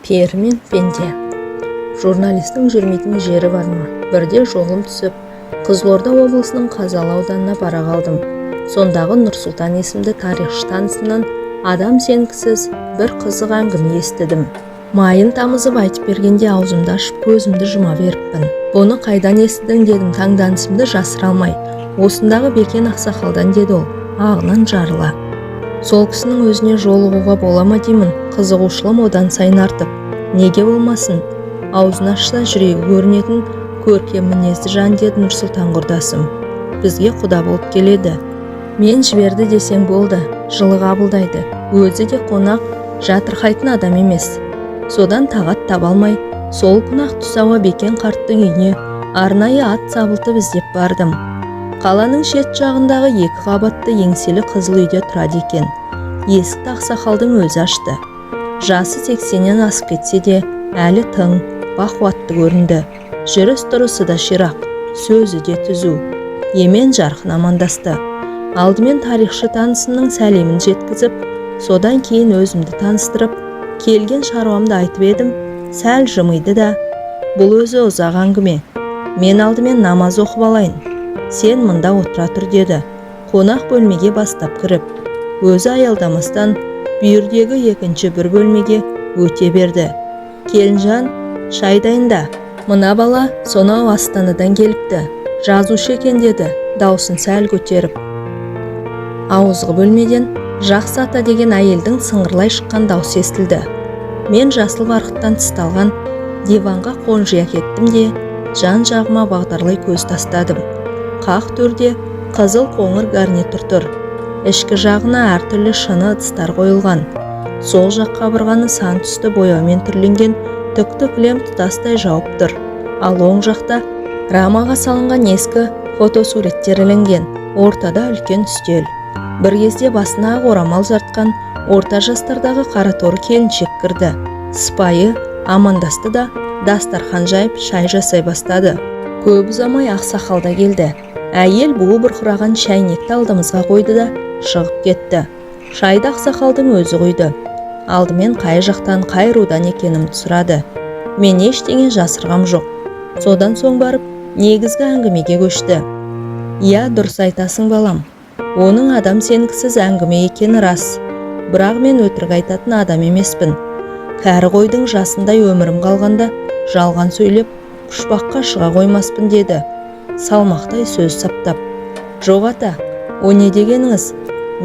Пері мен пенде. Журналистің жүрмейтін жері бар ма? Бірде жолым түсіп, Қызылорда облысының Қазалы ауданына бара қалдым. Сондағы Нұрсұлтан есімді тарихшы танысымнан адам сенгісіз бір қызық әңгіме естідім. Майын тамызып айтып бергенде аузымды ашып, көзімді жұма беріппін. «Бұны қайдан естідің?» – дедім таңданысымды жасыра алмай. «Осындағы Бекен ақсақалдан», – деді ол ағынан жарыла. «Сол кісінің өзіне жолығуға бола ма?» – деймін қызығушылығым одан сайын артып. «Неге болмасын? Аузын ашса, жүрегі көрінетін көркем мінезді жан», – деді Нұрсұлтан құрдасым. «Бізге құда болып келеді. Мен жіберді десең болды, жылы қабылдайды. Өзі де қонақ жатырқайтын адам емес». Содан тағат таба алмай, сол күні ақ түс ауа Бекен қарттың үйіне арнайы ат сабылтып іздеп бардым. Қаланың шет жағындағы екі қабатты еңселі қызыл үйде тұрады екен. Есікті ақсақалдың өзі ашты. Жасы 80-нен асып кетсе де, әлі тың, бақуатты көрінді. Жүріс-тұрысы да ширақ, сөзі де түзу. Емен жарқын амандасты. Алдымен тарихшы танысымның сәлемін жеткізіп, содан кейін өзімді таныстырып, келген шаруамды айтып едім, сәл жымиды да: «Бұл өзі ұзақ әңгіме. Мен алдымен намаз оқып алайын. Сен мында отыра тұр», – деді. Қонақ бөлмеге бастап кіріп, өзі аялдамастан бүйірдегі екінші бір бөлмеге өте берді. «Келінжан, шай дайында. Мына бала сонау Астанадан келіпті. Жазушы екен», – деді даусын сәл көтеріп. Ауызғы бөлмеден Жақсы ата деген әйелдің сыңғырлай шыққан даусы естілді. Мен жасыл барқыттан тысталған диванға қонжия кеттім де, жан жағыма бағдарлай көз тастадым. Қақ төрде қызыл қоңыр гарнитур тұр. Ішкі жағына әртүрлі шыны ыдыстар қойылған. Сол жақ қабырғаны сан түсті бояумен түрленген түкті кілем тұтастай жауып тұр. Ал оң жақта рамаға салынған ескі фотосуреттер ілінген. Ортада үлкен үстел. Бір кезде басына ақ орамал жартқан орта жастардағы қараторы келіншек кірді. Сыпайы амандасты да, дастархан жайып, шай жасай бастады. Көп ұзамай ақсақал да келді. Әйел буы бұрқыраған шәйнекті алдымызға қойды да, шығып кетті. Шайды ақсақалдың өзі құйды. Алдымен қай жақтан, қай рудан екенімді сұрады. Мен ештеңе жасырғам жоқ. Содан соң барып негізгі әңгімеге көшті. «Иә, дұрыс айтасың, балам. Оның адам сенгісіз әңгіме екені рас. Бірақ мен өтірік айтатын адам емеспін. Кәрі қойдың жасындай өмірім қалғанда жалған сөйлеп, пұшпаққа шыға қоймаспын», – деді салмақтай сөз саптап. «Жоқ, ата, о не дегеніңіз?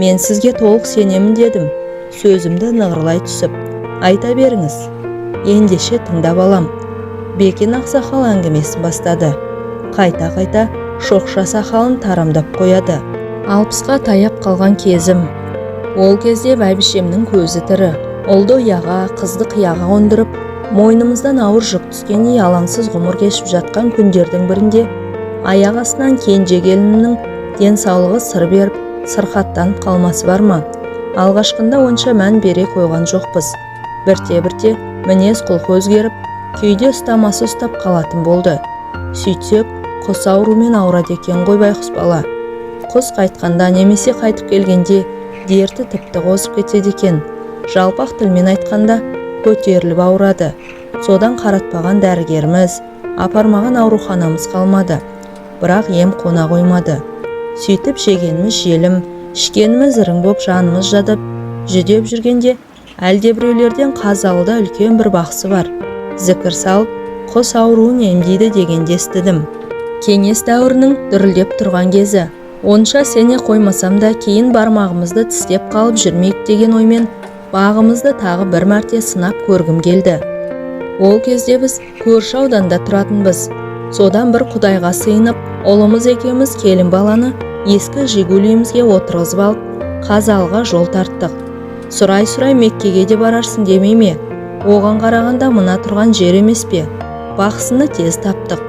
Мен сізге толық сенемін», – дедім сөзімді нығырлай түсіп. «Айта беріңіз. Ендеше тыңдап алам». Бекен ақсақал әңгімесін бастады. Қайта-қайта шоқша сақалын тарамдап қояды. «60-қа таяп қалған кезім. Ол кезде бәйбішемнің көзі тірі. Ұлды ұяға, қызды қияға қондырып, мойнымыздан ауыр жүк түскендей алаңсыз ғұмыр кешіп жатқан күндердің бірінде аяқ астынан кенже келінімнің денсаулығы сыр беріп, сырқаттанып қалмасы бар ма? Алғашқында онша мән бере қойған жоқпыз. Бірте-бірте мінез құлқы өзгеріп, кейде ұстамасы ұстап қалатын болды. Сөйтсек, құс ауруымен ауырады екен ғой байғұс бала. Құс қайтқанда немесе қайтып келгенде дерті тіпті қозып кетеді екен. Жалпақ тілмен айтқанда, көтеріліп ауырады. Содан қаратпаған дәрігеріміз, апармаған ауруханамыз қалмады. Бірақ ем қона қоймады. Сөйтіп жегеніміз желім, ішкеніміз ірің боп, жанымыз жадап, жүдеп жүргенде әлдебіреулерден Қазалыда үлкен бір бақсы бар, зікір салып, құс ауруын емдейді дегенді естідім. Кеңес дәуірінің дүрілдеп тұрған кезі. Онша сене қоймасам да, кейін бармағымызды тістеп қалып жүрмейік деген оймен бағымызды тағы бір мәрте сынап көргім келді. Ол кезде біз көрші ауданда тұратынбыз. Содан бір құдайға сыйынып, ұлымыз екеуміз келін баланы ескі «Жигулиімізге» отырғызып алып, Қазалыға жол тарттық. Сұрай-сұрай Меккеге де барарсың демей ме? Оған қарағанда мына тұрған жер емес пе? Бақсыны тез таптық.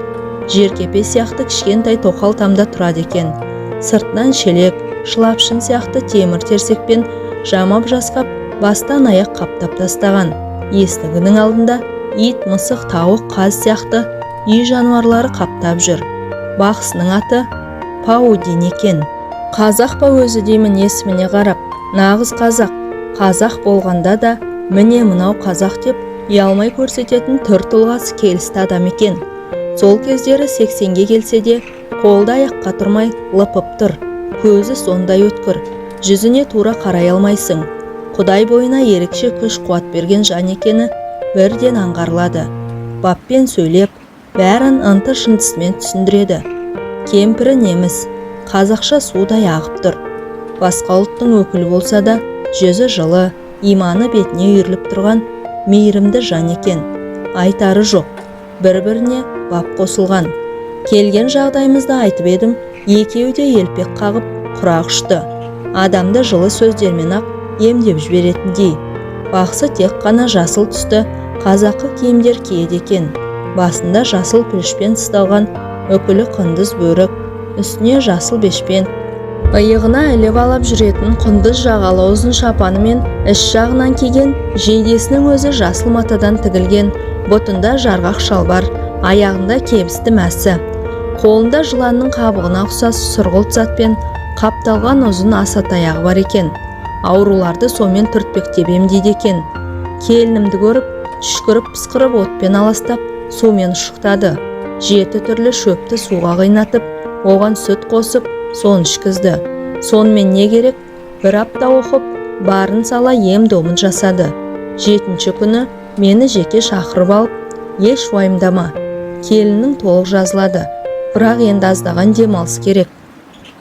Жеркепе сияқты кішкентай тоқал тамда тұрады екен. Сыртынан шелек, шылапшын сияқты темір терсекпен жамап жасқап, бастан аяқ қаптап тастаған. Есігінің алдында ит, мысық, тауық, қаз сияқты үй жануарлары қаптап жүр. Бақсының аты Паудин екен. «Қазақ па өзі?» – деймін есіміне қарап. «Нағыз қазақ. Қазақ болғанда да міне мынау қазақ», – деп Ұялмай көрсететін түр-тұлғасы келісті адам екен. Сол кездері 80-ге келсе де, қолды аяққа тұрмай лыпып тұр. Көзі сондай өткір, жүзіне тура қарай алмайсың. Құдай бойына ерекше күш-қуат берген жан екені бірден аңғарылады. Баппен сөйлеп, бәрін ынты-шынтысымен түсіндіреді. Кемпірі неміс, қазақша судай ағып тұр. Басқа ұлттың өкілі болса да, жүзі жылы, иманы бетіне үйіріліп тұрған мейірімді жан екен. Айтары жоқ, бір-біріне бап қосылған. Келген жағдайымызды айтып едім, екеуі де елпек қағып құрақ ұшты. Адамды жылы сөздермен-ақ емдеп жіберетіндей. Бақсы тек қана жасыл түсті қазақы киімдер киеді екен. Басында жасыл пүлішпен тысталған үкілі құндыз бөрік, үстіне жасыл бешпент, иығына іліп алып жүретін құндыз жағалы ұзын шапаны мен іш жағынан киген жейдесінің өзі жасыл матадан тігілген, бұтында жарғақ шалбар, аяғында кебісті мәсі. Қолында жыланның қабығына ұқсас сұрғылт затпен қапталған ұзын аса таяғы бар екен. Ауруларды сонымен түртпектеп емдейді екен. Келінімді көріп, түшкіріп пысқырып отпен аластап, сумен ұшықтады. 7 түрлі шөпті суға қайнатып, оған сүт қосып, соны ішкізді. Сонымен не керек, бір апта оқып, барын сала ем-домын жасады. 7-ші күні мені жеке шақырып алып, еш уайымдама, келіннің толық жазылады, бірақ енді аздаған демалыс керек.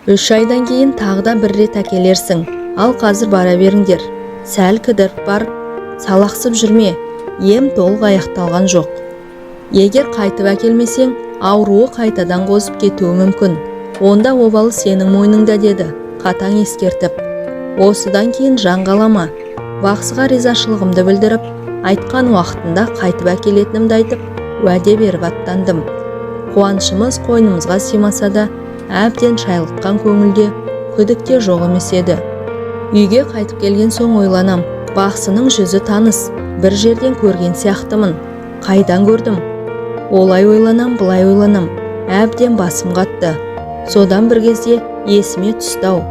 3 айдан кейін тағы да бір рет әкелерсің, ал қазір бара беріңдер. Сәл кідіріп барып, салақсып жүрме, ем толық аяқталған жоқ. Егер қайтып әкелмесең, ауруы қайтадан қозып кетуі мүмкін. Онда обалы сенің мойныңда, деді қатаң ескертіп. Осыдан кейін жан қалама. Бақсыға ризашылығымды білдіріп, айтқан уақытында қайтып әкелетінімді айтып, уәде беріп аттандым. Қуанышымыз қойнымызға сыймаса да, әбден шайлыққан көңілде күдік те жоқ емес еді. Үйге қайтып келген соң ойланам, бақсының жүзі таныс, бір жерден көрген сияқтымын. Қайдан көрдім? Олай ойланам, былай ойланам, әбден басым қатты. Содан бір кезде есіме түсті-ау.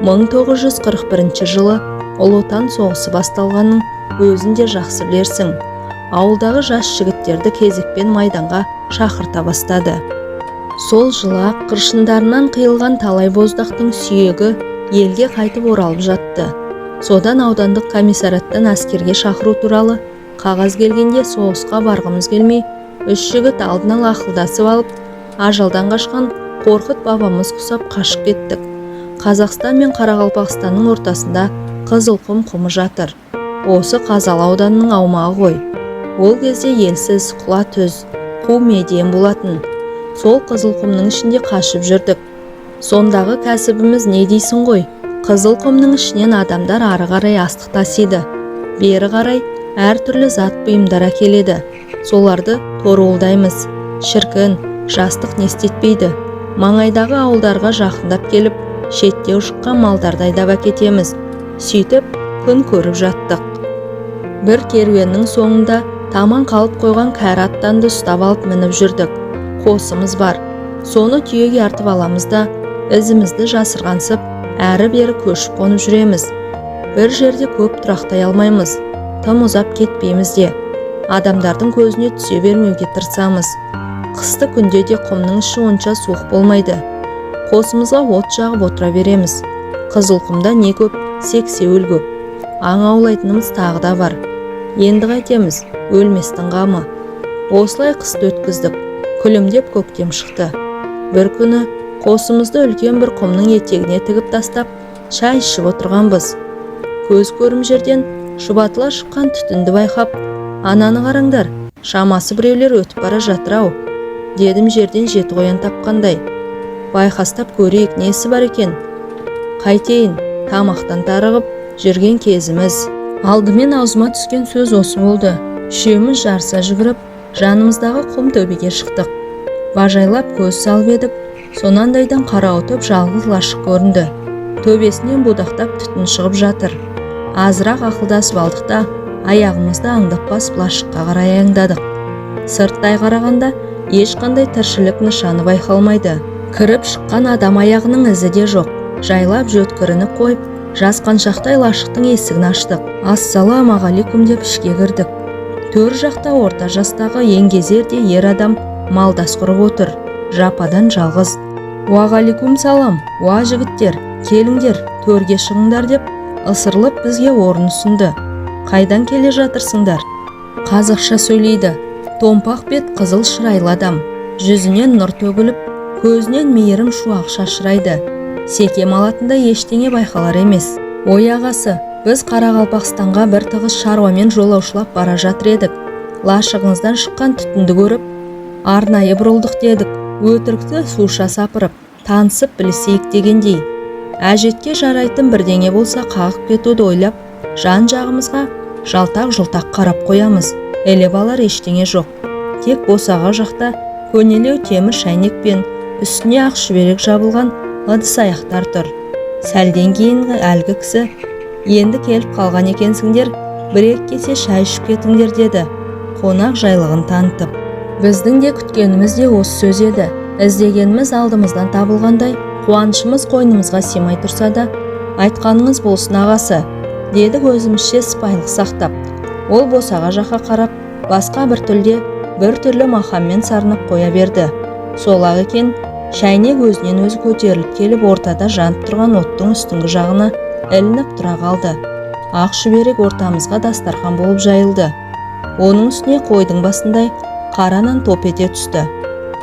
1941 жылы Ұлы Отан соғысы басталғанын өзін де жақсы білерсің. Ауылдағы жас жігіттерді кезекпен майданға шақырта бастады. Сол жылы-ақ қыршындарынан қиылған талай боздақтың сүйегі елге қайтып оралып жатты. Содан аудандық комиссараттан әскерге шақыру туралы қағаз келгенде соғысқа барғымыз келмей, 3 жігіт алдын ала ақылдасып алып, ажалдан қашқан Қорқыт бабамыз құсап қашып кеттік. Қазақстан мен Қарақалпақстанның ортасында Қызылқұм құмы жатыр. Осы Қазалы ауданының аумағы ғой. Ол кезде елсіз, құла түз, қу медиен болатын. Сол Қызылқұмның ішінде қашып жүрдік. Сондағы кәсібіміз не дейсің ғой? Қызылқұмның ішінен адамдар ары қарай астық тасиды. Бері қарай әртүрлі зат бұйымдар әкеледі. Соларды торуылдаймыз. Шіркін, жастық не істетпейді. Маңайдағы ауылдарға жақындап келіп, шеттеу шыққан малдарды айдап әкетеміз. Сөйтіп, күн көріп жаттық. Бір керуеннің соңында таман қалып қойған кәрі аттанды ұстап алып мініп жүрдік. Қосымыз бар. Соны түйеге артып аламыз да, ізімізді жасырғансып, әрі-бері көшіп қонып жүреміз. Бір жерде көп тұрақтай алмаймыз. Тым ұзап кетпейміз де. Адамдардың көзіне түсе бермеуге тырысамыз. Қысты күнде де құмның іші онша суық болмайды. Қосымызға от жағып отыра береміз. Қызылқұмда не көп, сексеуіл көп. Аң аулайтынымыз тағы да бар. Енді қайтеміз, өлместің қамы. Осылай қысты өткіздік. Күлімдеп көктем шықты. Бір күні қосымызды үлкен бір құмның етегіне тігіп тастап, шай ішіп отырғанбыз. Көз көрім жерден шұбатыла шыққан түтінді байқап, ананы қараңдар, шамасы біреулер өтіп бара жатыр-ау, дедім жерден 7 қоян тапқандай. Байқастап көрейік, несі бар екен. Қайтейін, тамақтан тарығып жүрген кезіміз. Алдымен аузыма түскен сөз осы болды. Үшеуміз жарыса жүгіріп, жанымыздағы құм төбеге шықтық. Бажайлап көз салып едік, сонандайдан қарауытып жалғыз лашық көрінді. Төбесінен будақтап түтін шығып жатыр. Азырақ ақылдасып алдық та, аяғымызды аңдап басып лашыққа қарай аяңдадық. Сырттай қарағанда ешқандай тіршілік нышаны байқалмайды. Кіріп шыққан адам аяғының ізі де жоқ. Жайлап жөткірініп қойып, жасқаншақтай лашықтың есігін аштық. Ассалаумағалейкум деп ішке кірдік. Төр жақта орта жастағы еңгезердей ер адам малдас құрып отыр, жападан жалғыз. «Уағалейкум салам, уа жігіттер, келіңдер, төрге шығыңдар», – деп ысырылып бізге орын ұсынды. «Қайдан келе жатырсыңдар?» Қазақша сөйлейді. Томпақ бет, қызыл шырайлы адам. Жүзінен нұр төгіліп, көзінен мейірім шуақ шашырайды. Секем алатындай ештеңе байқалар емес. «Ой, ағасы, біз Қарақалпақстанға бір тығыз шаруамен жолаушылап бара жатыр едік. Лашығыңыздан шыққан түтінді көріп, арнайы бұрылдық», – дедік. Өтірікті суша сапырып, танысып білісейік дегендей. Әжетке жарайтын бірдеңе болса, қағып кетуді ойлап, жан жағымызға жалтақ-жұлтақ қарап қоямыз. Іліп алар ештеңе жоқ. Тек босаға жақта көнелеу темір шәйнек пен үстіне ақ шүберек жабылған ыдыс аяқтар тұр. Сәлден кейін әлгі кісі: «Енді келіп қалған екенсіңдер, бір екі кесе шай ішіп кетіңдер», – деді қонақ жайлығын танытып. Біздің де күткеніміз де осы сөз еді. Іздегеніміз алдымыздан табылғандай, қуанышымыз қойнымызға сыймай тұрса да, «Айтқаныңыз болсын, ағасы», – дедік өзімізше сыпайылық сақтап. Ол босаға жаққа қарап, басқа бір тілде, бір түрлі мақаммен сарнап қоя берді. Сол-ақ екен, шәйнек өзінен өзі көтеріліп келіп, ортада жанып тұрған оттың үстіңгі жағына ілініп тұра қалды. Ақ шүберек ортамызға дастархан болып жайылды. Оның үстіне қойдың басындай қара нан топ ете түсті.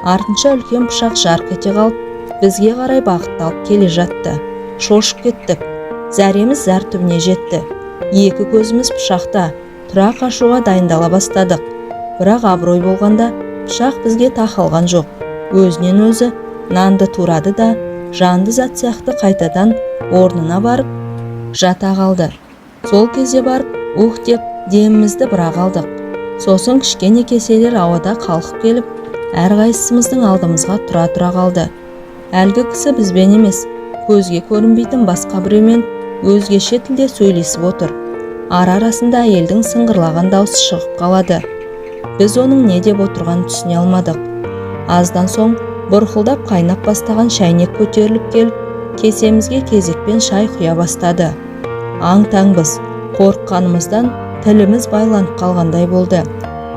Артынша үлкен пышақ жарқ ете қалып, бізге қарай бағытталып келе жатты. Шошып кеттік. Зәреміз зәр түбіне жетті. Екі көзіміз пышақта, тұра қашуға дайындала бастадық. Бірақ абырой болғанда, пышақ бізге тақалған жоқ. Өзінен өзі нанды турады да, жанды зат сияқты қайтадан орнына барып жата қалды. Сол кезде барып «ух» деп демімізді бірақ алдық. Сосын кішкене кеселер ауада қалқып келіп, әрқайсымыздың алдымызға тұра-тұра қалды. Әлгі кісі бізбен емес, көзге көрінбейтін басқа біреумен өзгеше тілде сөйлесіп отыр. Ара арасында әйелдің сыңғырлаған даусы шығып қалады. Біз оның не деп отырғанын түсіне алмадық. Аздан соң бұрқылдап қайнап бастаған шәйнек көтеріліп келіп, кесемізге кезекпен шай құя бастады. Аң-таңбыз. Қорыққанымыздан тіліміз байланып қалғандай болды.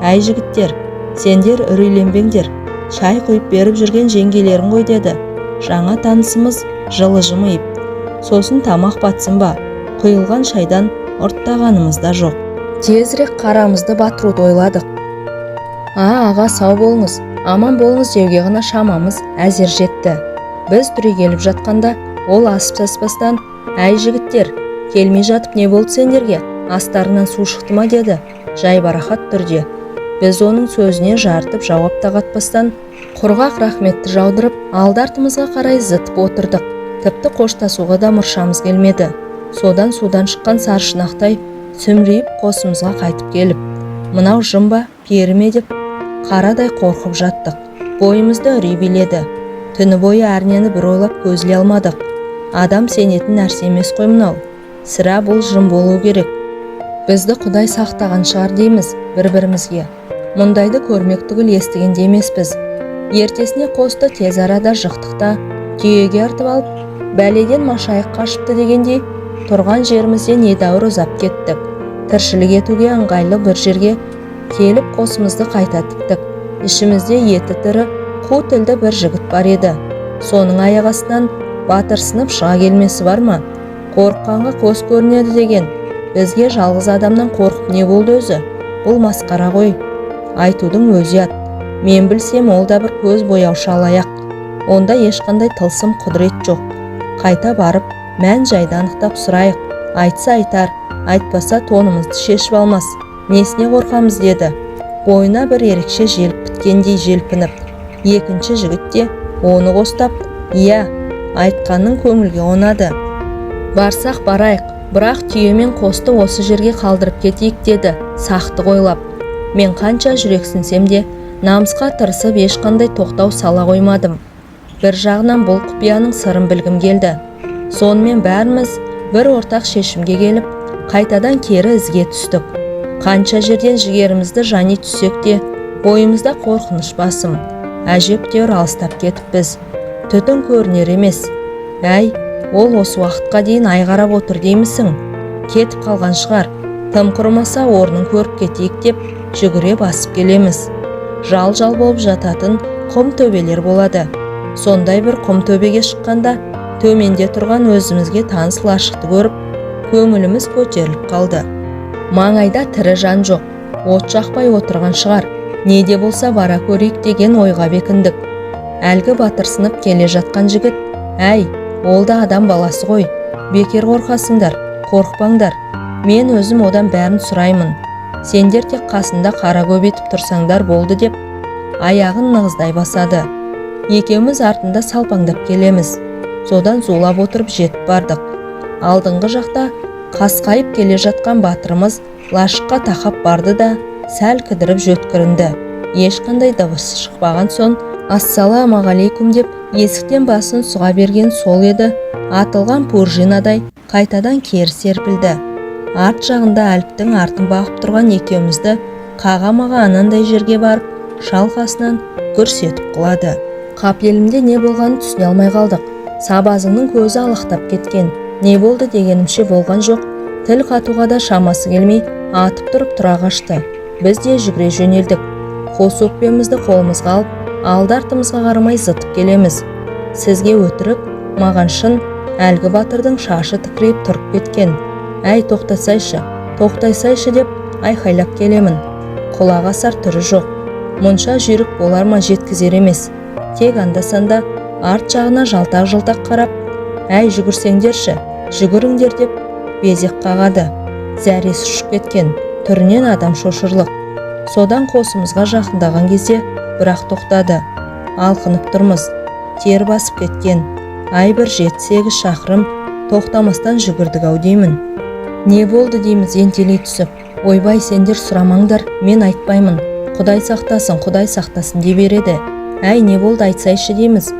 «Әй, жігіттер, сендер үрейленбеңдер, шай құйып беріп жүрген жеңгелерің ғой», – деді жаңа танысымыз жылы жымиып. Сосын тамақ батсын ба, құйылған шайдан ұрттағанымыз да жоқ. Тезірек қарамызды батыруды ойладық. «А, аға, сау болыңыз, аман болыңыз», – деуге ғана шамамыз әзер жетті. Біз түрегеліп жатқанда, ол асып-саспастан: «Әй, жігіттер, келмей жатып не болды сендерге? Астарыңнан су шықты ма?» – деді жайбарақат түрде. Біз оның сөзіне жарытып жауап та қатпастан, құрғақ рахметті жаудырып, алды артымызға қарай зытып отырдық. Тіпті қоштасуға да мұршамыз келмеді. Содан судан шыққан сарышұнақтай сүмірейіп, қосымызға қайтып келіп, мынау жын ба, пері ме деп қарадай қорқып жаттық. Бойымызды үрей биледі. Түні бойы әрнені бір ойлап, көз іле алмадық. Адам сенетін нәрсе емес қой мынау. Сірә, бұл жын болу керек. Бізді құдай сақтаған шығар дейміз бір-бірімізге. Мұндайды көрмек түгіл, естіген де емеспіз. Ертесіне қосты тез арада жықтық та, түйеге артып алып, бәледен машайық қашыпты дегендей, тұрған жерімізден едәуір ұзап кеттік. Тіршілік етуге ыңғайлы бір жерге келіп, қосымызды қайта тіктік. Ішімізде еті тірі, қу тілді бір жігіт бар еді. Соның аяқ астынан батырсынып шыға келмесі бар ма? Қорыққанға қос көрінеді деген, бізге жалғыз адамнан қорқып не болды өзі? Бұл масқара ғой, айтудың өзі ұят. Мен білсем, ол да бір көз бояушы алаяқ. Онда ешқандай тылсым құдірет жоқ. Қайта барып мән жайды анықтап сұрайық. Айтса айтар, айтпаса тонымызды шешіп алмас. Несіне қорқамыз?» – деді бойына бір ерекше желіп біткендей желпініп. Екінші жігіт те оны қостап: «Иә, айтқаның көңілге қонады. Барсақ барайық, бірақ түйе мен қосты осы жерге қалдырып кетейік», – деді сақтық ойлап. Мен қанша жүрексінсем де, намысқа тырысып, ешқандай тоқтау сала қоймадым. Бір жағынан бұл құпияның сырын білгім келді. Сонымен бәріміз бір ортақ шешімге келіп, қайтадан кері ізге түстік. Қанша жерден жігерімізді жани түссек те, бойымызда қорқыныш басым. Әжептәуір алыстап кетіппіз. Түтін көрінер емес. «Әй, ол осы уақытқа дейін ай қарап отыр деймісің? Кетіп қалған шығар. Тым құрымаса, орнын көріп кетейік», – деп Жүгіре басып келеміз. Жал-жал болып жататын құм төбелер болады. Сондай бір құм төбеге шыққанда төменде тұрған өзімізге таныс лашықты көріп, көңіліміз көтеріліп қалды. Маңайда тірі жан жоқ, от жақпай отырған шығар, не де болса бара көрейік деген ойға бекіндік. Әлгі батырсынып келе жатқан жігіт: «Әй, ол да адам баласы ғой, бекер қорқасыңдар, қорықпаңдар, мен өзім одан бәрін сұраймын, сендер тек қасында қара көбейтіп тұрсаңдар болды», – деп аяғын нығыздай басады. Екеуміз артында салпаңдап келеміз. Содан зулап отырып жетіп бардық. Алдыңғы жақта қасқайып келе жатқан батырымыз лашыққа тақап барды да, сәл кідіріп жөткірінді. Ешқандай дыбыс шықпаған соң, «Ассалаумағалейкум» деп есіктен басын сұға берген сол еді, атылған пружинадай қайтадан кері серпілді. Арт жағында әліптің артын бағып тұрған екеумізді қаға-маға анандай жерге барып, шалқасынан гүрс етіп құлады. Қапелімде не болғанын түсіне алмай қалдық. Сабазыңның көзі алақтап кеткен. Не болды дегенімше болған жоқ, тіл қатуға да шамасы келмей, атып тұрып тұра қашты. Біз де жүгіре жөнелдік. Қос өкпемізді қолымызға алып, алды артымызға қарамай зытып келеміз. Сізге өтірік, маған шын, әлгі батырдың шашы тікірейіп тұрып кеткен. «Әй, тоқтасайшы, тоқтайсайшы!» деп айқайлап келемін. Құлақ асар түрі жоқ. Мұнша жүйрік болар ма, жеткізер емес. Тек анда-санда арт жағына жалтақ-жалтақ қарап, «Әй, жүгірсеңдерші, жүгіріңдер!» деп безек қағады. Зәресі ұшып кеткен, түрінен адам шошырлық. Содан қосымызға жақындаған кезде бірақ тоқтады. Алқынып тұрмыз, тер басып кеткен. Ай, бір 7-8 шақырым тоқтамастан жүгірдік ау деймін. «Не болды?» дейміз ентелей түсіп. «Ойбай, сендер сұрамаңдар, мен айтпаймын, құдай сақтасын, құдай сақтасын», – дей береді. «Әй, не болды, айтсайшы!» дейміз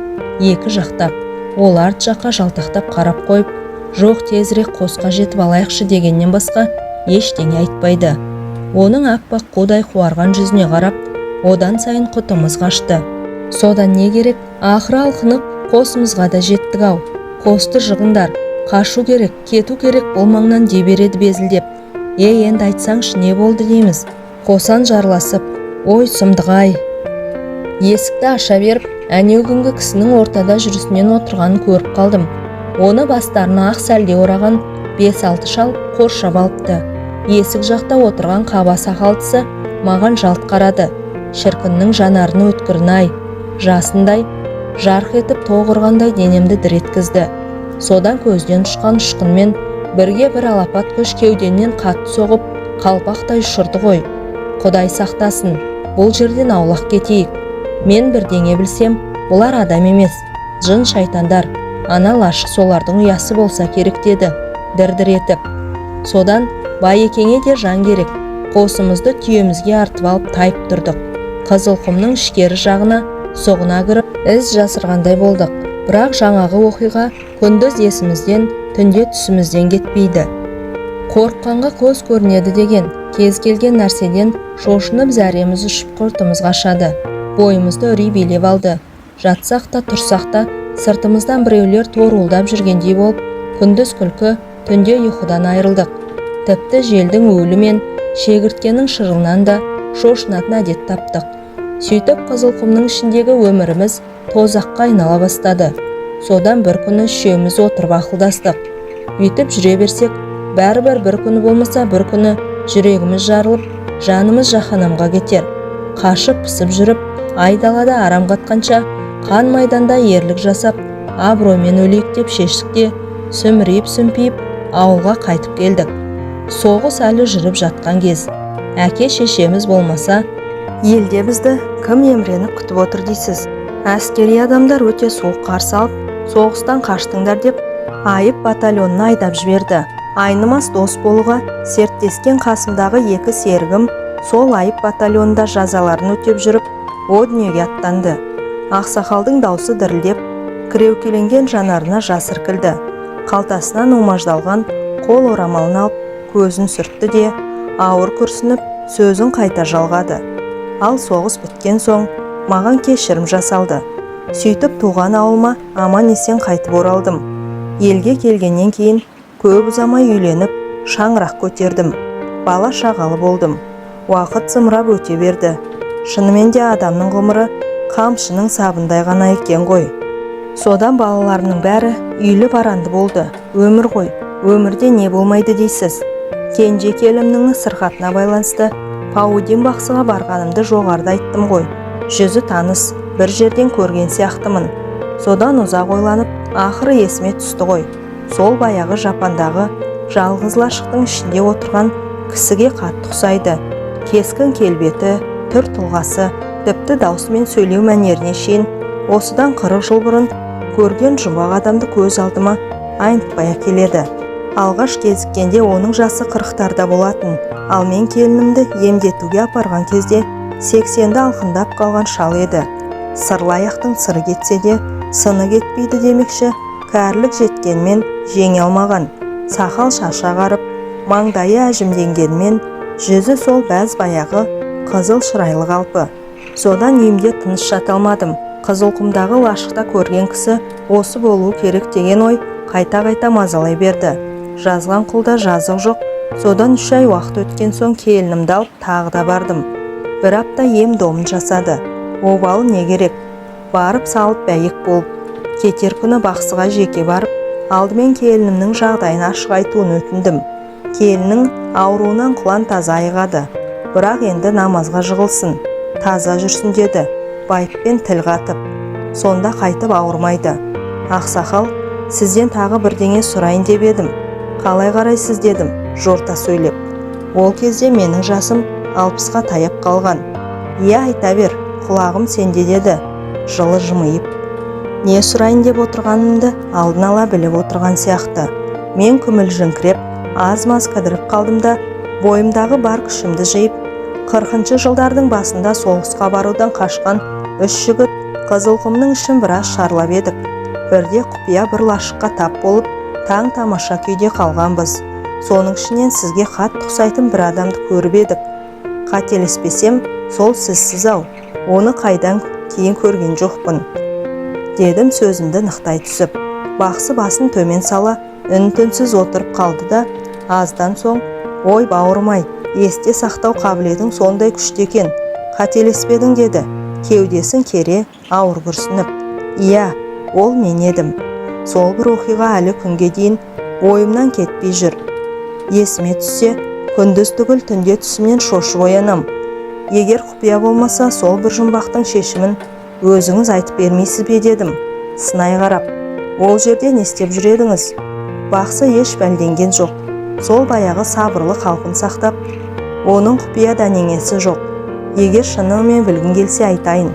екі жақтап. Ол арт жаққа жалтақтап қарап қойып, «Жоқ, тезірек қосқа жетіп алайықшы» дегеннен басқа ештеңе айтпайды. Оның аппақ қудай қуарған жүзіне қарап, одан сайын құтымыз қашты. Содан не керек, ақыры алқынып қосымызға да жеттік ау. «Қосты жығыңдар, қашу керек, кету керек бұл маңнан», – дей береді безілдеп. «Ей, енді айтсаңшы, не болды?» дейміз қосан жарласып. «Ой, сұмдық-ай!» Есікті аша беріп, әнеугүнгі кісінің ортада жүрісінен отырғанын көріп қалдым. Оны бастарына ақ сәлде ораған бес-алты шал қоршап алыпты. Есік жақта отырған қаба сақалдысы маған жалт қарады. Шіркіннің жанарының өткірін-ай, жасындай жарқ етіп, тоқ ұрғандай денемді дір еткізді. Содан көзден ұшқан ұшқынмен бірге бір алапат күш кеудемнен қатты соғып, қалпақтай ұшырды ғой. «Құдай сақтасын, бұл жерден аулақ кетейік. Мен бірдеңе білсем, бұлар адам емес, жын шайтандар, ана лашық солардың ұясы болса керек», – деді дір-дір етіп. Содан байекеңе де жан керек, қосымызды түйемізге артып алып тайып тұрдық. Қызылқұмның ішкері жағына сұғына кіріп, із жасырғандай болдық. Бірақ жаңағы оқиға күндіз есімізден, түнде түсімізден кетпейді. Қорыққанға көз көрінеді деген, кез келген нәрседен шошынып, зәреміз ұшып, құртымыз қашады. Бойымызды үрей билеп алды. Жатсақ та, тұрсақ та, сыртымыздан біреулер торуылдап жүргендей болып, күндіз күлкі, түнде ұйқыдан айырылдық. Тіпті желдің уілі мен шегірткенің шырылынан да шошынатын әдет таптық. Сөйтіп, Қызылқұмның ішіндегі өміріміз тозаққа айнала бастады. Содан бір күні үшеуміз отырып ақылдастық. Бүйтіп жүре берсек, бәрібір бір күні болмаса бір күні жүрегіміз жарылып, жанымыз жаһанамға кетер. Қашып пысып жүріп айдалада арам қатқанша, қан майданда ерлік жасап, абыроймен өлейік деп шештік те, сүмірейіп сүмпиіп ауылға қайтып келдік. Соғыс әлі жүріп жатқан кез. Әке шешеміз болмаса, елде бізді кім еміреніп күтіп отыр дейсіз? Әскери адамдар өте суық қарсы алып, соғыстан қаштыңдар деп, айып батальонына айдап жіберді. Айнымас дос болуға серттескен қасымдағы екі серігім сол айып батальонында жазаларын өтеп жүріп, о дүниеге аттанды. Ақсақалдың даусы дірілдеп, кіреукеленген жанарына жас іркілді. Қалтасынан умаждалған қол орамалын алып, көзін сүртті де, ауыр күрсініп, сөзін қайта жалғады: «Ал соғыс біткен соң маған кешірім жасалды. Сөйтіп, туған ауылыма аман есен қайтып оралдым. Елге келгеннен кейін көп ұзамай үйленіп, шаңырақ көтердім, бала шағалы болдым. Уақыт зымырап өте берді. Шынымен де адамның ғұмыры қамшының сабындай ғана екен ғой. Содан балаларымның бәрі үйлі баранды болды. Өмір ғой, өмірде не болмайды дейсіз. Кенже келінімнің сырқатына байланысты Паудин бақсыға барғанымды жоғарыда айттым ғой. Жүзі таныс, бір жерден көрген сияқтымын. Содан ұзақ ойланып, ақыры есіме түсті ғой. Сол баяғы жапандағы жалғыз лашықтың ішінде отырған кісіге қатты ұқсайды. Кескін келбеті, түр тұлғасы, тіпті даусы мен сөйлеу мәнеріне шейін осыдан 40 жыл бұрын көрген жұмбақ адамды көз алдыма айнытпай әкеледі. Алғаш кезіккенде оның жасы 40-тарда болатын, ал мен келінімді емдетуге апарған кезде 80-ді алқындап қалған шал еді. Сырлы аяқтың сыры кетсе де, сыны кетпейді демекші, кәрілік жеткенмен жеңе алмаған. Сақал шашы ағарып, маңдайы әжімденгенмен, жүзі сол бәз баяғы қызыл шырайлы қалпы. Содан үйімде тыныш жата алмадым. Қызылқұмдағы лашықта көрген кісі осы болуы керек деген ой қайта-қайта мазалай берді. Жазған құлда жазық жоқ. Содан 3 ай уақыт өткен соң келінімді алып тағы да бардым. Бір апта ем домын жасады. Обалы не керек? Барып салып бәйек болып. Кетер күні бақсыға жеке барып, алдымен келінімнің жағдайын ашық айтуын өтіндім. Келіннің ауруынан құлан таза айығады. Бірақ енді намазға жығылсын, таза жүрсін деді, байыппен тіл қатып. Сонда қайтып ауырмайды. Ақсақал, сізден тағы бірдеңе сұрайын деп едім. Қалай қарайсыз дедім, жорта сөйлеп. Ол кезде менің жасым 60-қа таяп қалған. Иә, айта бер, құлағым сенде деді, жылы жымиып. Не сұрайын деп отырғанымды алдын ала біліп отырған сияқты. Мен күмілжіңкіреп, аз-маз кідіріп қалдым да, бойымдағы бар күшімді жиып, 40-шы жылдардың басында соғысқа барудан қашқан 3 жігіт Қызылқұмның ішін біраз шарлап едік. Бірде құпия бір лашыққа тап болып, таң тамаша күйде қалғанбыз. Соның ішінен сізге қатты ұқсайтын бір адамды көріп едік. Қателеспесем, сол сізсіз-ау. Оны қайдан кейін көрген жоқпын, дедім сөзімді нықтай түсіп. Бақсы басын төмен сала, үн-түнсіз отырып қалды да, аздан соң, ой бауырым-ай, есте сақтау қабілетің сондай күшті екен, қателеспедің деді, кеудесін кере ауыр күрсініп. Иә, ол мен едім. Сол бір оқиға әлі күнге дейін ойымнан кетпей жүр. Есіме түссе, күндіз түгіл түнде түсімнен шошып оянам. Егер құпия болмаса, сол бір жұмбақтың шешімін өзіңіз айтып бермейсіз бе дедім, сынай қарап. Ол жерде не істеп жүр едіңіз? Бақсы еш бәлденген жоқ. Сол баяғы сабырлы қалпын сақтап, оның құпия дәнеңесі жоқ. Егер шынымен білгің келсе айтайын,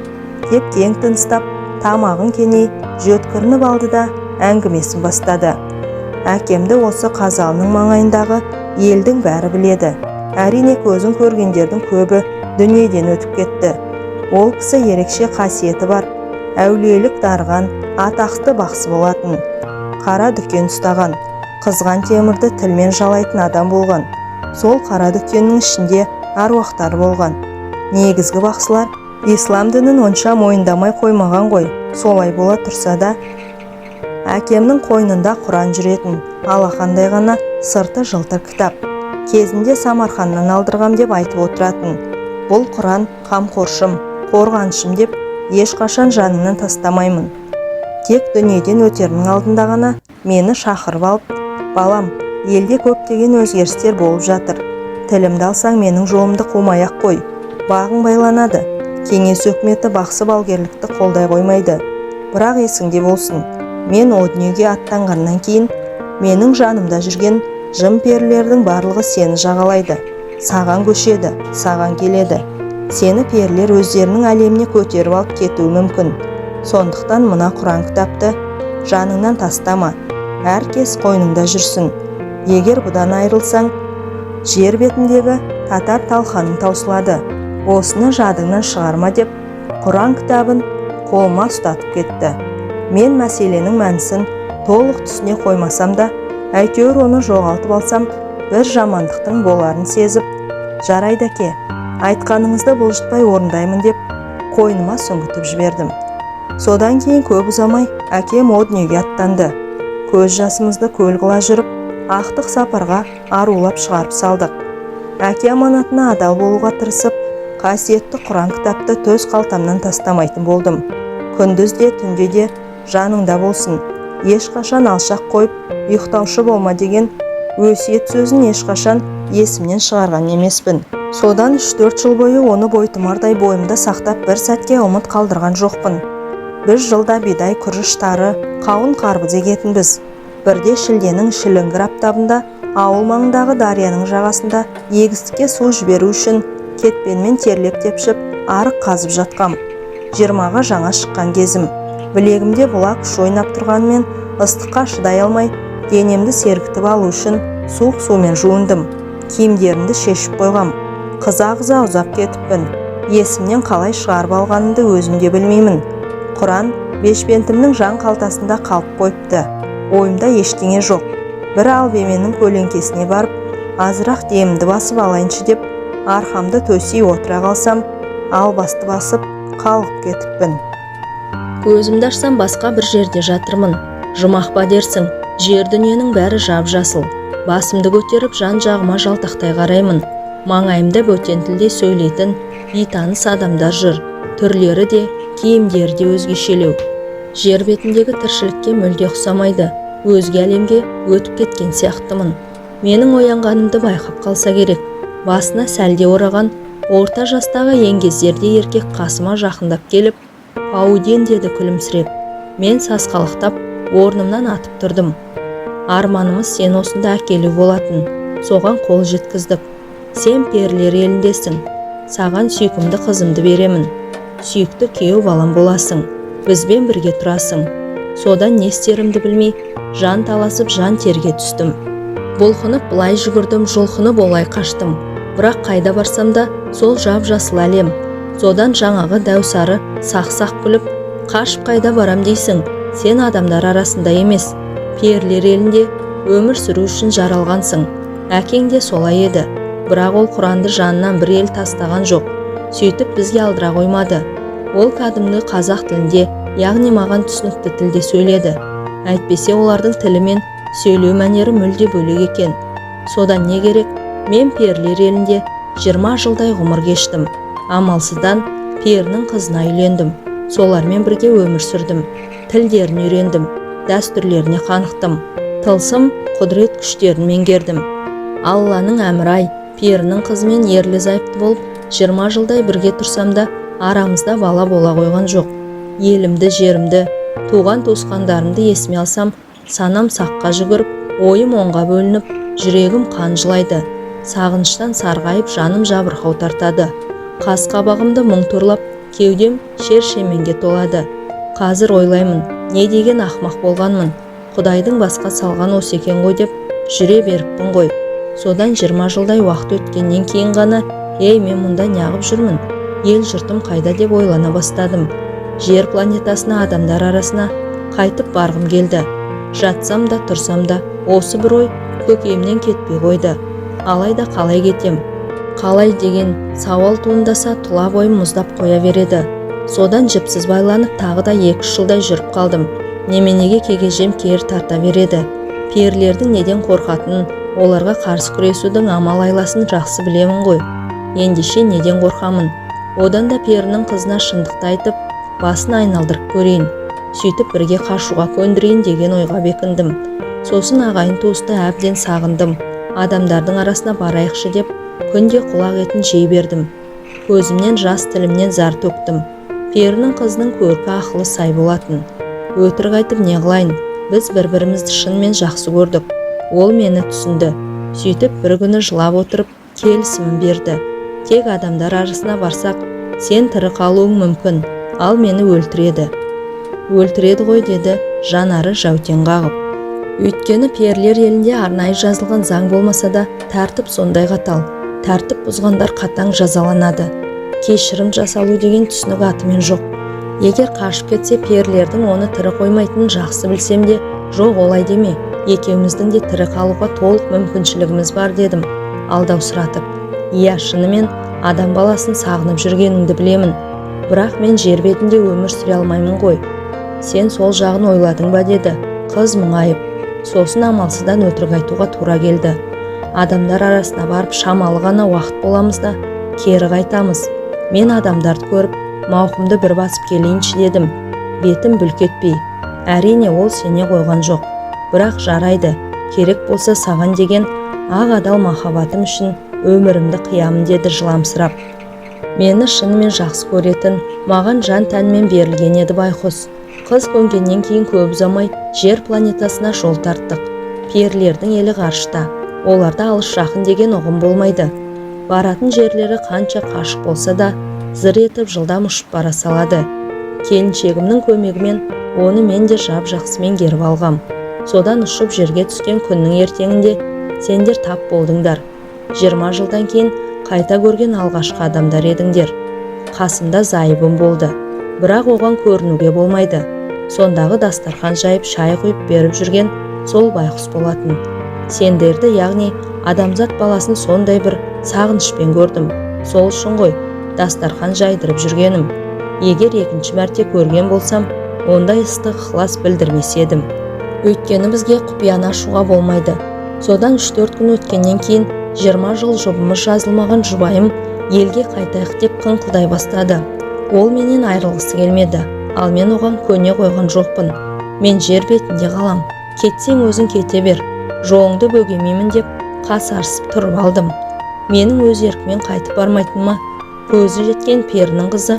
деп кең тыныстап, тамағын кеней жөткірініп алды да әңгімесін бастады. Әкемді осы Қазалының маңайындағы елдің бәрі біледі. Әрине, көзін көргендердің көбі дүниеден өтіп кетті. Ол кісі ерекше қасиеті бар, әулиелік дарыған атақты бақсы болатын. Қара дүкен ұстаған, қызған темірді тілмен жалайтын адам болған. Сол қара дүкеннің ішінде аруақтар болған. Негізгі бақсылар ислам дінін онша мойындамай қоймаған ғой. Солай бола тұрса да, әкемнің қойнында Құран жүретін, алақандай ғана сырты жылтыр кітап. Кезінде Самарқаннан алдырғам деп айтып отыратын. Бұл Құран қамқоршым, қорғаншым деп ешқашан жаныңнан тастамаймын. Тек дүниеден өтерінің алдында ғана мені шақырып алып, балам, елде көптеген өзгерістер болып жатыр. Тілімді алсаң, менің жолымды қумай-ақ қой. Бағың байланады. Кеңес өкіметі бақсы балгерлікті қолдай қоймайды. Бірақ есіңде болсын, мен о дүниеге аттанғаннан кейін менің жанымда жүрген жын перілердің барлығы сені жағалайды, саған көшеді, саған келеді. Сені перілер өздерінің әлеміне көтеріп алып кетуі мүмкін. Сондықтан мына Құран кітапты жаныңнан тастама, әр кез қойныңда жүрсін. Егер бұдан айырылсаң, жер бетіндегі татар талқаның таусылады. Осыны жадыңнан шығарма деп Құран кітабын қолыма ұстатып кетті. Мен мәселенің мәнісін толық түсіне қоймасам да, әйтеуір оны жоғалтып алсам, бір жамандықтың боларын сезіп, жарайды әке, айтқаныңызды бұлжытпай орындаймын деп қойныма сүңгітіп жібердім. Содан кейін көп ұзамай әкем о дүниеге аттанды. Көз жасымызды көл қыла жүріп, ақтық сапарға арулап шығарып салдық. Әке аманатына адал болуға тырысып, қасиетті Құран кітапты төс қалтамнан тастамайтын болдым. Күндіз де, түнде де жаныңда болсын, ешқашан алшақ қойып ұйықтаушы болма деген өсиет сөзін ешқашан есімнен шығарған емеспін. Содан 3-4 жыл бойы оны бойтұмардай бойымда сақтап, бір сәтке ұмыт қалдырған жоқпын. Біз жылда бидай, күріш, тары, қауын, қарбыз егетінбіз. Бірде шілденің шіліңгір аптабында ауыл маңындағы дарияның жағасында егістікке су жіберу үшін кетпенмен терлеп тепшіп арық қазып жатқам. 20-ға жаңа шыққан кезім. Білегімде бұла күш ойнап тұрғанымен, ыстыққа шыдай алмай, денемді сергітіп алу үшін суық сумен жуындым. Киімдерімді шешіп қойғам. Қыза-қыза ұзап кетіппін. Есімнен қалай шығарып алғанымды өзім де білмеймін. Құран бешпентімнің жан қалтасында қалып қойыпты. Ойымда ештеңе жоқ. Бір алып еменнің көлеңкесіне барып, азырақ демімді басып алайыншы деп, арқамды төсей отыра қалсам, албасты басып, қалғып кетіппін. Көзімді ашсам, басқа бір жерде жатырмын. Жұмақ па дерсің, жер дүниенің бәрі жап-жасыл. Басымды көтеріп, жан жағыма жалтақтай қараймын. Маңайымда бөтен тілде сөйлейтін бейтаныс адамдар жүр. Түрлері де, киімдері де өзгешелеу. Жер бетіндегі тіршілікке мүлде ұқсамайды. Өзге әлемге өтіп кеткен сияқтымын. Менің оянғанымды байқап қалса керек, басына сәлде ораған орта жастағы еңгезердей еркек қасыма жақындап келіп, «Пауден», – деді күлімсіреп. Мен сасқалақтап орнымнан атып тұрдым. «Арманымыз сені осында әкелу болатын. Соған қол жеткіздік. Сен перілер еліндесің. Саған сүйкімді қызымды беремін. Сүйікті күйеу балам боласың. Бізбен бірге тұрасың». Содан не істерімді білмей, жан таласып, жан терге түстім. Бұлқынып былай жүгірдім, жұлқынып олай қаштым. Бірақ қайда барсам да, сол жап жасыл әлем. Содан жаңағы дәу сары сақ-сақ күліп, «Қашып қайда барам дейсің? Сен адамдар арасында емес, перілер елінде өмір сүру үшін жаралғансың. Әкең де солай еді, бірақ ол Құранды жанынан бір елі тастаған жоқ. Сөйтіп бізге алдыра қоймады». Ол кәдімгі қазақ тілінде, яғни маған түсінікті тілде сөйледі. Әйтпесе олардың тілі мен сөйлеу мәнері мүлде бөлек екен. Содан не керек, мен перілер елінде 20 жылдай ғұмыр кештім. Амалсыздан перінің қызына үйлендім. Солармен бірге өмір сүрдім. Тілдерін үйрендім, дәстүрлеріне қанықтым, тылсым құдірет күштерін меңгердім. Алланың әмірі ай, перінің қызымен ерлі зайыпты болып 20 жылдай бірге тұрсам да, арамызда бала бола қойған жоқ. Елімді, жерімді, туған туысқандарымды есіме алсам, санам саққа жүгіріп, ойым оңға бөлініп, жүрегім қан жылайды. Сағыныштан сарғайып, жаным жабырқау тартады. Қас қабағымды мұң торлап, кеудем шер шеменге толады. Қазір ойлаймын, не деген ақмақ болғанмын. Құдайдың басқа салған осы екен ғой деп жүре беріппін ғой. Содан 20 жылдай уақыт өткеннен кейін ғана, ей, мен мұнда неғып жүрмін, ел жұртым қайда деп ойлана бастадым. Жер планетасына, адамдар арасына қайтып барғым келді. Жатсам да, тұрсам да, осы бір ой көкейімнен кетпей қойды. Алайда қалай кетем, қалай деген сауал туындаса, тұла бойым мұздап қоя береді. Содан жіпсіз байланып, тағы да 2-3 жылдай жүріп қалдым. Неменеге кегежем кері тарта береді? Перілердің неден қорқатынын, оларға қарсы күресудің амал айласын жақсы білемін ғой. Ендеше неден қорқамын? Одан да перінің қызына шындықты айтып, басын айналдырып көрейін, сөйтіп бірге қашуға көндірейін деген ойға бекіндім. Сосын ағайын туысты әбден сағындым, адамдардың арасына барайықшы деп күнде құлақ етін жей бердім. Көзімнен жас, тілімнен зар төктім. Перінің қызының көркі, ақылы сай болатын. Өтірік айтып не қылайын, біз бір бірімізді шынымен жақсы көрдік. Ол мені түсінді. Сөйтіп бір күні жылап отырып келісімін берді. Тек адамдар арасына барсақ, сен тірі қалуың мүмкін, ал мені өлтіреді, өлтіреді ғой, деді жанары жәутең қағып. Өйткені перілер елінде арнайы жазылған заң болмаса да, тәртіп сондай қатал. Тәртіп бұзғандар қатаң жазаланады. Кешірім жасалу деген түсінік атымен жоқ. Егер қашып кетсе, перілердің оны тірі қоймайтынын жақсы білсем де, «Жоқ, олай деме, екеуміздің де тірі қалуға толық мүмкіншілігіміз бар», – дедім алдаусыратып. «Иә, шынымен адам баласын сағынып жүргеніңді білемін, бірақ мен жер бетінде өмір сүре алмаймын ғой. Сен сол жағын ойладың ба?» – деді қыз мұңайып. Сосын амалсыздан өтірік айтуға тура келді. Адамдар арасына барып шамалы ғана уақыт боламыз да кері қайтамыз. Мен адамдарды көріп, мауқымды бір басып келейінші дедім, бетім бүлк етпей. Әрине, ол сене қойған жоқ. Бірақ жарайды, керек болса саған деген ақ адал махаббатым үшін өмірімді қиямын деді жыламсырап. Мені шынымен жақсы көретін, маған жан тәнімен берілген еді байқұс. Қыз көнгеннен кейін көп ұзамай жер планетасына жол тарттық. Перілердің елі ғарышта. Оларда алыс жақын деген ұғым болмайды. Баратын жерлері қанша қашық болса да, зыр етіп жылдам ұшып бара салады. Келіншегімнің көмегімен оны мен де жап жақсы меңгеріп алғам. Содан ұшып жерге түскен күннің ертеңінде сендер тап болдыңдар. 20 жылдан кейін қайта көрген алғашқы адамдар едіңдер. Қасымда зайыбым болды. Бірақ оған көрінуге болмайды. Сондағы дастархан жайып, шай құйып беріп жүрген сол байқұс болатын. Сендерді, яғни адамзат баласын сондай бір сағынышпен көрдім. Сол үшін ғой дастархан жайдырып жүргенім. Егер екінші мәрте көрген болсам, ондай ыстық ықылас білдірмес едім. Өйткені бізге құпияны ашуға болмайды. Содан 3-4 күн өткеннен кейін 20 жыл жұбымыз жазылмаған жұбайым елге қайтайық деп қыңқылдай бастады. Ол менен айырылғысы келмеді, ал мен оған көне қойған жоқпын. Мен жер бетінде қалам, кетсең өзің кете бер, жолыңды бөгемеймін деп қасарысып тұрып алдым. Менің өз еркімен қайтып бармайтыныма көзі жеткен перінің қызы,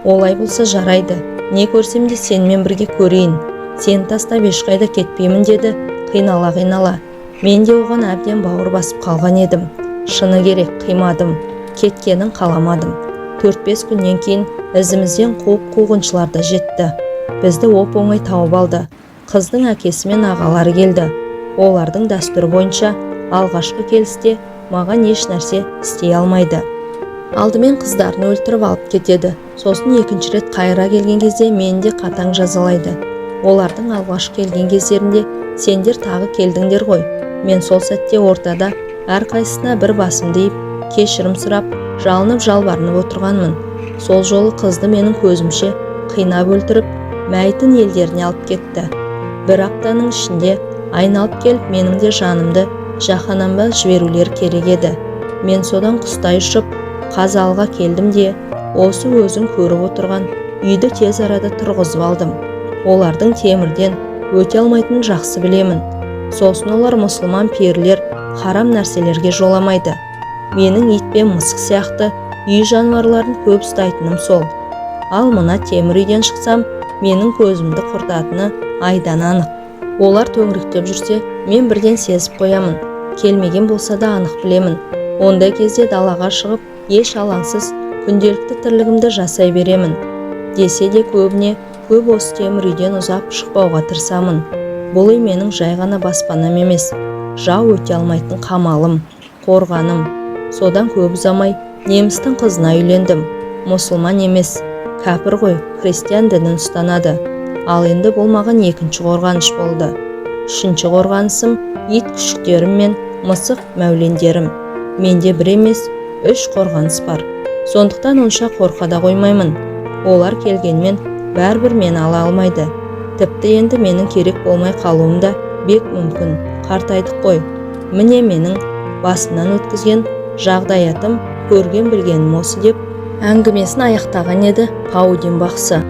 олай болса жарайды, не көрсем де сенімен бірге көрейін, сені тастап ешқайда кетпеймін деді қинала қинала. Мен де оған әбден бауыр басып қалған едім. Шыны керек, қимадым, кеткенін қаламадым. 4-5 күннен кейін ізімізден қуып қуғыншылар да жетті. Бізді оп-оңай тауып алды. Қыздың әкесі мен ағалары келді. Олардың дәстүрі бойынша алғашқы келісте маған еш нәрсе істей алмайды. Алдымен қыздарын өлтіріп алып кетеді. Сосын екінші рет қайыра келген кезде мені де қатаң жазалайды. Олардың алғашқы келген кездерінде сендер тағы келдіңдер ғой. Мен сол сәтте ортада әрқайсысына бір басымды иіп, кешірім сұрап, жалынып жалбарынып отырғанмын. Сол жолы қызды менің көзімше қинап өлтіріп, мәйітін елдеріне алып кетті. Бір аптаның ішінде айналып келіп менің де жанымды жаһаннамға жіберулері керек еді. Мен содан құстай ұшып Қазалыға келдім де, осы өзің көріп отырған үйді тез арада тұрғызып алдым. Олардың темірден өте алмайтынын жақсы білемін. Сосын олар мұсылман перілер харам нәрселерге жоламайды. Менің ит пен мысық сияқты үй жануарларын көп ұстайтыным сол. Ал мына темір үйден шықсам, менің көзімді құртатыны айдан анық. Олар төңіректеп жүрсе, мен бірден сезіп қоямын. Келмеген болса да анық білемін. Ондай кезде далаға шығып, еш алаңсыз күнделікті тірлігімді жасай беремін. Десе де көбіне көп осы темір үйден ұзап шықпауға тырысамын. Бұл үй менің жай ғана баспанам емес, жау өте алмайтын қамалым, қорғаным. Содан көп ұзамай немістің қызына үйлендім. Мұсылман емес, кәпір ғой, христиан дінін ұстанады. Ал енді бұл маған екінші қорғаныш болды. Үшінші қорғанысым ит күшіктерім мен мысық мәулендерім. Менде бір емес, үш қорғаныс бар. Сондықтан онша қорқа да қоймаймын. Олар келгенмен бәрібір мені ала алмайды. Тіпті енді менің керек болмай қалуым да бек мүмкін. Қартайдық қой. Міне, менің басымнан өткізген жағдаятым, көрген білгенім осы деп әңгімесін аяқтаған еді Паудин бақсы.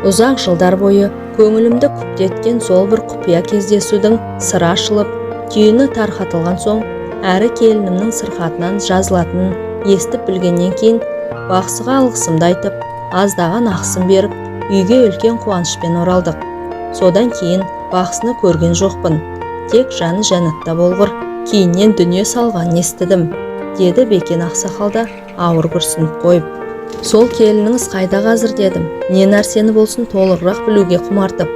Ұзақ жылдар бойы көңілімді күпті еткен сол бір құпия кездесудің сыры ашылып, түйіні тарқатылған соң, әрі келінімнің сырқатынан жазылатынын естіп білгеннен кейін бақсыға алғысымды айтып, аздаған ақысын беріп, үйге үлкен қуанышпен оралдық. Содан кейін бақсыны көрген жоқпын. Тек жаны жәннатта болғыр, кейіннен дүние салғанын естідім, деді Бекен ақсақал да ауыр күрсініп қойып. Сол келініңіз қайда қазір дедім, не нәрсені болсын толығырақ білуге құмартып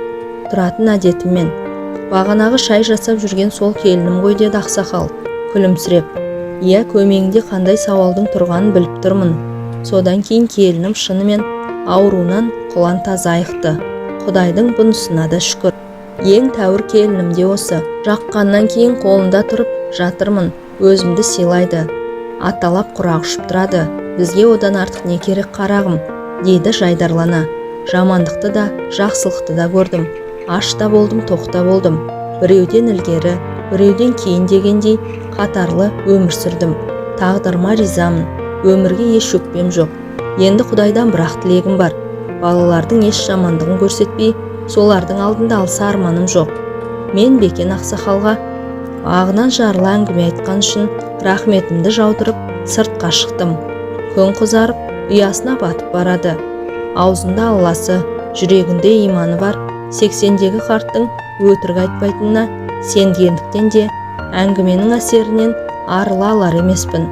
тұратын әдетіммен. Бағанағы шай жасап жүрген сол келінім ғой, деді ақсақал күлімсіреп. Иә, көмейіңде қандай сауалдың тұрғанын біліп тұрмын. Содан кейін келінім шынымен ауруынан құлан таза айықты. Құдайдың бұнысына да шүкір. Ең тәуір келінім де осы. Жаққаннан кейін қолында тұрып жатырмын, өзімді сыйлайды. Аталап құрақ ұшып тұрады. Бізге одан артық не керек, қарағым, дейді жайдарлана. Жамандықты да, жақсылықты да көрдім. Аш та болдым, тоқ та болдым. Біреуден ілгері, біреуден кейін дегендей қатарлы өмір сүрдім. Тағдырыма ризамын, өмірге еш өкпем жоқ. Енді Құдайдан бір-ақ тілегім бар: балалардың еш жамандығын көрсетпей, солардың алдында алса арманым жоқ. Мен Бекен ақсақалға ағынан жарыла әңгіме айтқан үшін рахметімді жаудырып, сыртқа шықтым. Күн қызарып, ұясына батып барады. Аузында Алласы, жүрегінде иманы бар 80-дегі қарттың өтірік айтпайтынына сенгендіктен де әңгіменің әсерінен арыла алар емеспін.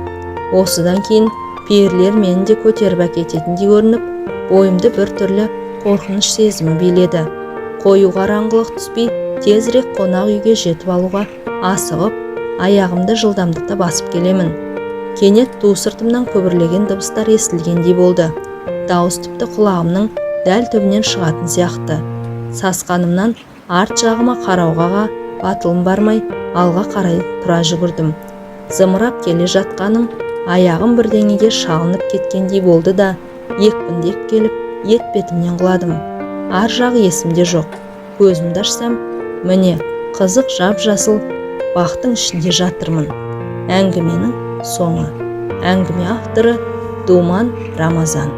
Осыдан кейін перілер мені де көтеріп әкететіндей көрініп, бойымды бір түрлі қорқыныш сезімі биледі. Қою қараңғылық түспей, тезірек қонақ үйге жетіп алуға асығып, аяғымды жылдамдықта басып келемін. Кенет ту сыртымнан күбірлеген дыбыстар естілгендей болды. Дауыс тіпті құлағымның дәл түбінен шығатын сияқты. Сасқанымнан арт жағыма қарауға батылым бармай, алға қарай тұра жүгірдім. Зымырап келе жатқаным, аяғым бірдеңеге шалынып кеткендей болды да, екпіндеп келіп етпетімнен құладым. Ар жағы есімде жоқ. Көзімді ашсам, міне, қызық, жап жасыл бақтың ішінде жатырмын. Әңгіменің соңы. Әңгіме авторы Думан Рамазан.